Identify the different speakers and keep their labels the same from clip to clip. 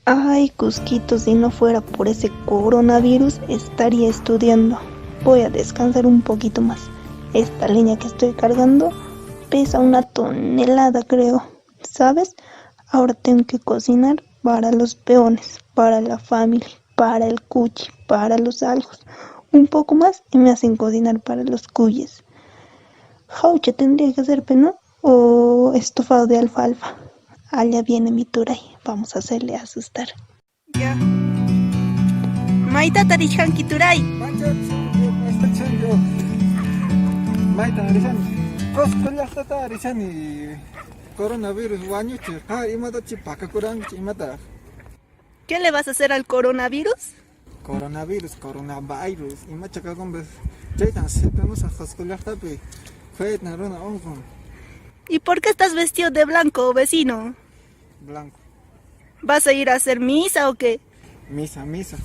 Speaker 1: Ay, Cusquito, si no fuera por ese coronavirus, estaría estudiando. Voy a descansar un poquito más. Esta leña que estoy cargando pesa una tonelada, creo. ¿Sabes? Ahora tengo que cocinar para los peones, para la familia, para el cuchi, para los aljos. Un poco más y me hacen cocinar para los cuyes. Jaucha tendría que hacer, ¿no? O estofado de alfalfa. Allá viene mi turay. Vamos a hacerle asustar.
Speaker 2: Ya. Maytata richkanki turay.
Speaker 3: Maytan rishani. Cusco llaqtata rishani coronavirus wañuchiq. Ha, imatachi pakakurankichik imataraq.
Speaker 2: ¿Qué le vas a hacer al coronavirus?
Speaker 3: Coronavirus, coronavirus, imacha kakunpas chaytan sipimusaq Cusco llaqtapi khuyaytan runa unqun.
Speaker 2: ¿Y por qué estás vestido de blanco, vecino?
Speaker 3: Blanco.
Speaker 2: ¿Vas a ir a hacer misa o qué?
Speaker 3: Misa, misa.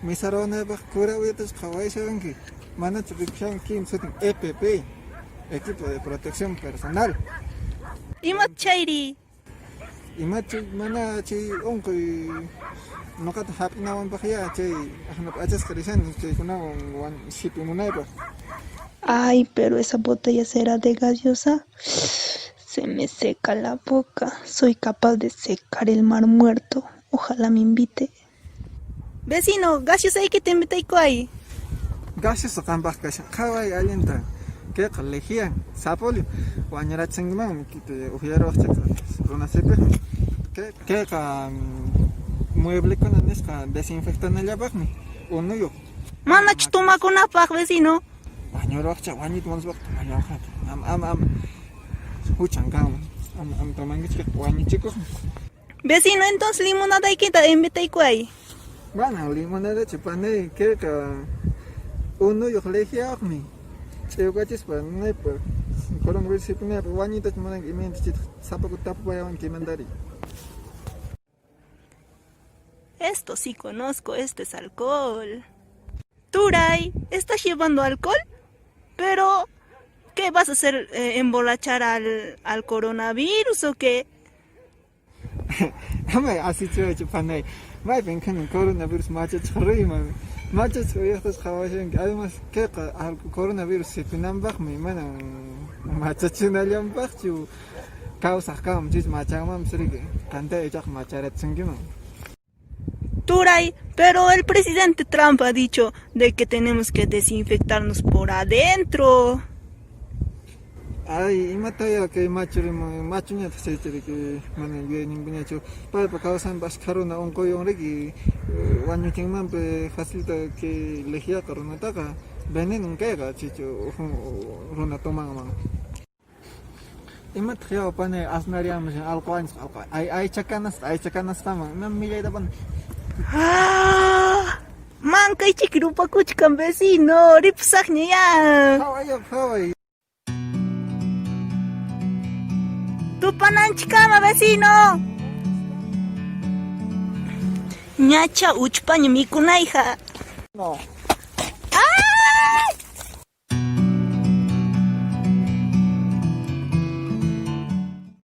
Speaker 3: Misa ruwanaypaq cura uyatach qhawayshawanki. Manachu rikushanki kim sutin EPP, equipo de protección personal.
Speaker 2: Imat chayri?
Speaker 3: Imachu mana chay unquy nuqata hap'inawanpaqyá chay aqna p'achasqa rishani chaykunawan sipimunaypaq.
Speaker 1: Ay, pero esa botella será de gaseosa. Se me seca la boca. Soy capaz de secar el mar muerto. Ojalá me invite.
Speaker 2: Vecino, gaseosaykita invitaykuway.
Speaker 3: Gaseosa qampaq kashan. Qhaway allinta. Kayqa lejía, sapolio. Wañurachinkimanmi upyaruwaqchikqa runa sipiqmi. Kayqa mueblekuna nisqa desinfectanallapaqmi unuyuq.
Speaker 2: Manachu tomakunapaq, vecino?
Speaker 3: Wañuruwaqchá, wañuyta munaspaqa tomallawaqqa. Ama, ama, ama. Huchan kanman. Ama, ama tomankichikqa wañuchikuqmi.
Speaker 2: Vecino, entonces limonadaykita invitaykuway.
Speaker 3: Manan limonadachu panay, kayqa unuyuq lejiawaqmi. Ch'iwkachispa nunaypaq coronavirus sipinaypaq wañuytachu munanki imaynataq chaytaq sapa kuti tapupayawanki chaymantari.
Speaker 2: Esto sí conozco, esto es alcohol. Turay, ¿estás llevando alcohol? Pero, ¿qué vas a hacer? Emborrachar al coronavirus o qué?
Speaker 3: Amay asichiwaychu panay, maypin kanan coronavirus machachiq riyman, machachiq uyaqtas qhawashanki, además kayqa coronavirus sipinanpaqmi, manan machachinallanpaqchu kawsaq kanman, chaychu machanmanpis riki, qanta ichaqa macharachinkiman.
Speaker 2: Turay, pero el presidente Trump ha dicho de que tenemos que desinfectarnos por adentro.
Speaker 3: Ay, imataya kay machu riman, machuñataq chayta riki, mana yuyayninpiñachu, paypa kawsanpi askha runa unquywan riki, wañuchinmanpi facilta kay lejiaqa runataqa, venenon kayqa chaychu runa tomanman. Imataq yaw panay asnariyamushan alqu añasqa alqu ay aycha kanasqa aycha kanasqaman ima millayta pan.
Speaker 2: Ah, mankaychiki rupakuchkan vecino, ripusaqña ya.
Speaker 3: Phaway phaway.
Speaker 2: Tupananchikkama vecino. Ñacha uchpaña mikunayqa.
Speaker 3: No.